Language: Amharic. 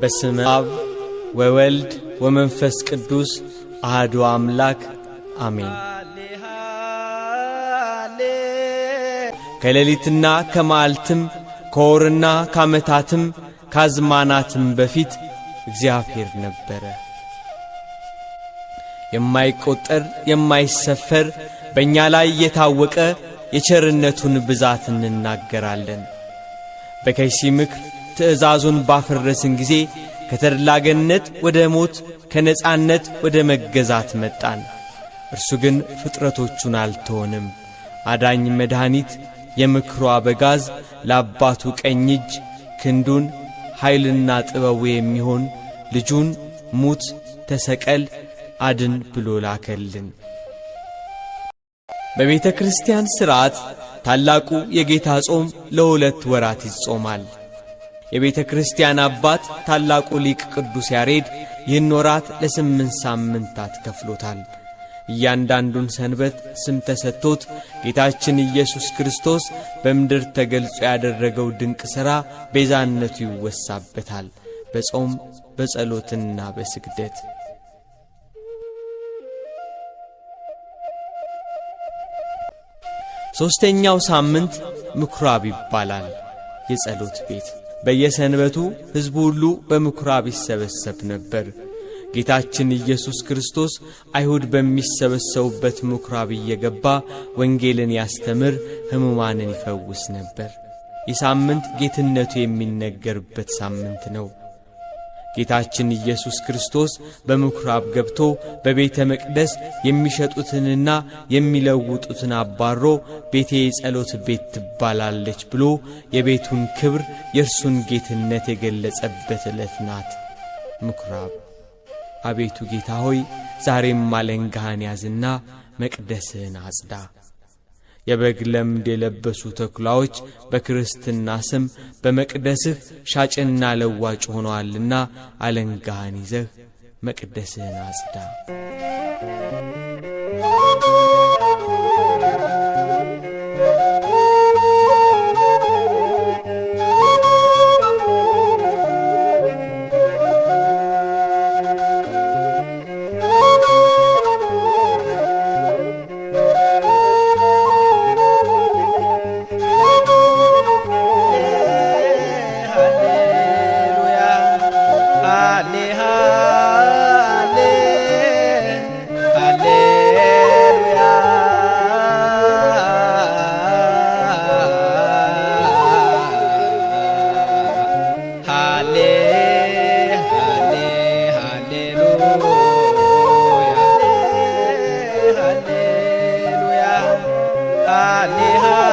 በስመ አብ ወወልድ ወመንፈስ ቅዱስ አሐዱ አምላክ አሜን። ከሌሊትና ከመዓልትም ከወርና ከዓመታትም ከአዝማናትም በፊት እግዚአብሔር ነበረ። የማይቆጠር የማይሰፈር በእኛ ላይ የታወቀ የቸርነቱን ብዛት እንናገራለን። በከይሲ ምክር ትእዛዙን ባፈረስን ጊዜ ከተድላ ገነት ወደ ሞት ከነጻነት ወደ መገዛት መጣን። እርሱ ግን ፍጥረቶቹን አልተወንም። አዳኝ መድኃኒት የምክሩ አበጋዝ ለአባቱ ቀኝ እጅ ክንዱን ኃይልና ጥበቡ የሚሆን ልጁን ሙት ተሰቀል አድን ብሎ ላከልን። በቤተ ክርስቲያን ሥርዓት ታላቁ የጌታ ጾም ለ2 ወራት ይጾማል። የቤተ ክርስቲያን አባት ታላቁ ሊቅ ቅዱስ ያሬድ ይህን ወራት ለ8 ሳምንታት ከፍሎታል። እያንዳንዱን ሰንበት ስም ተሰጥቶት ጌታችን ኢየሱስ ክርስቶስ በምድር ተገልጾ ያደረገው ድንቅ ሥራ ቤዛነቱ ይወሳበታል በጾም በጸሎትና በስግደት። ሦስተኛው ሳምንት ምኵራብ ይባላል። የጸሎት ቤት። በየሰንበቱ ሕዝቡ ሁሉ በምኵራብ ይሰበሰብ ነበር። ጌታችን ኢየሱስ ክርስቶስ አይሁድ በሚሰበሰቡበት ምኵራብ እየገባ ወንጌልን ያስተምር፣ ሕሙማንን ይፈውስ ነበር። የሳምንት ጌትነቱ የሚነገርበት ሳምንት ነው። ጌታችን ኢየሱስ ክርስቶስ በምኵራብ ገብቶ በቤተ መቅደስ የሚሸጡትንና የሚለውጡትን አባሮ ቤቴ የጸሎት ቤት ትባላለች ብሎ የቤቱን ክብር የእርሱን ጌትነት የገለጸበት ዕለት ናት ምኵራብ። አቤቱ ጌታ ሆይ ዛሬም አለንጋህን ያዝና መቅደስህን አጽዳ። የበግ ለምድ የለበሱ ተኩላዎች በክርስትና ስም በመቅደስህ ሻጭና ለዋጭ ሆነዋልና አለንጋህን ይዘህ መቅደስህን አጽዳ። ሃሌ